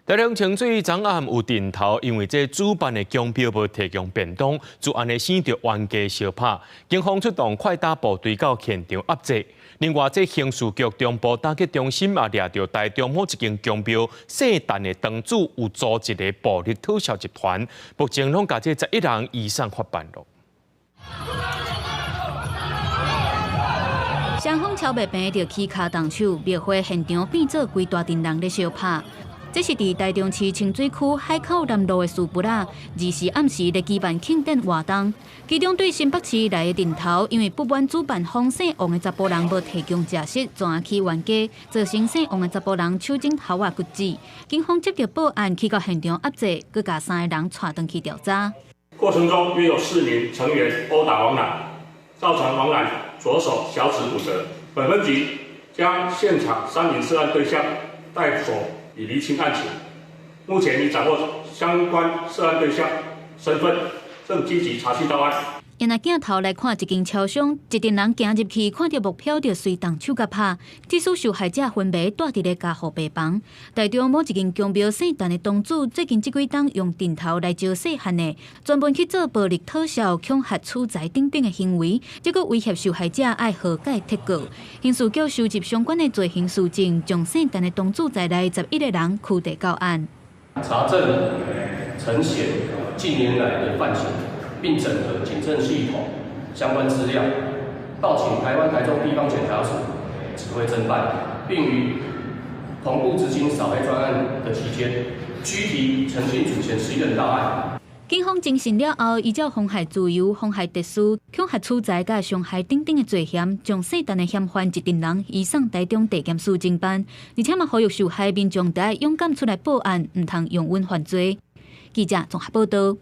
台中清水昨暗有陣頭，因為這主辦的強標無提供便當，就按呢生著冤家相拍，警方出動快打部隊到現場壓制。另外，這刑事局中部打擊中心也掠著台中某一間宮廟聖誕的堂主有組織的暴力討潲集團，目前攏共這11人移送法辦囉。雙方超袂平，就起跤動手，廟會現場變做規大陣人咧相拍。這是佇台中市清水區海口南路的士布仔，24暗時咧舉辦慶典活動。其中對新北市來的陣頭，因為不滿主辦方姓王的查埔人無提供食食，轉起冤家，造成姓王的查埔人手指頭仔骨折。警方接到報案，去到現場壓制，閣共三个人帶轉去調查。過程中約有四名成員毆打王楠，造成王楠左手小指骨折。本分局將現場三名涉案對象帶走，以釐清案情。目前已掌握相關涉案對象身份，正積極查緝到案。沿鏡頭來看，一間超商，一陣人行入去，看著目標就隨動手共拍，致使受害者昏迷，蹛佇咧加護病房。台中某一間宮廟聖誕的堂主，最近這幾冬用陣頭來招細漢的，專門去做暴力討潲、恐嚇取財等等的行為，這閣威脅受害者愛和解撤告。刑事局收集相關的罪行事證，將聖誕的堂主在內11個人拘提到案。查證陳顯近年來的犯行，並整合警政系統相關資料，報請台灣台中地方檢察署指揮偵辦，並於同步執行掃黑專案的期間，拘提陳姓主嫌11人到案。警方偵訊了後，依照妨害自由、妨害秩序、恐嚇取財佮傷害等等的罪嫌，將姓陳的嫌犯一陣人移送台中地檢署偵辦，而且嘛呼籲受害民眾得愛勇敢出來報案，毋通容忍犯罪。記者綜合報道。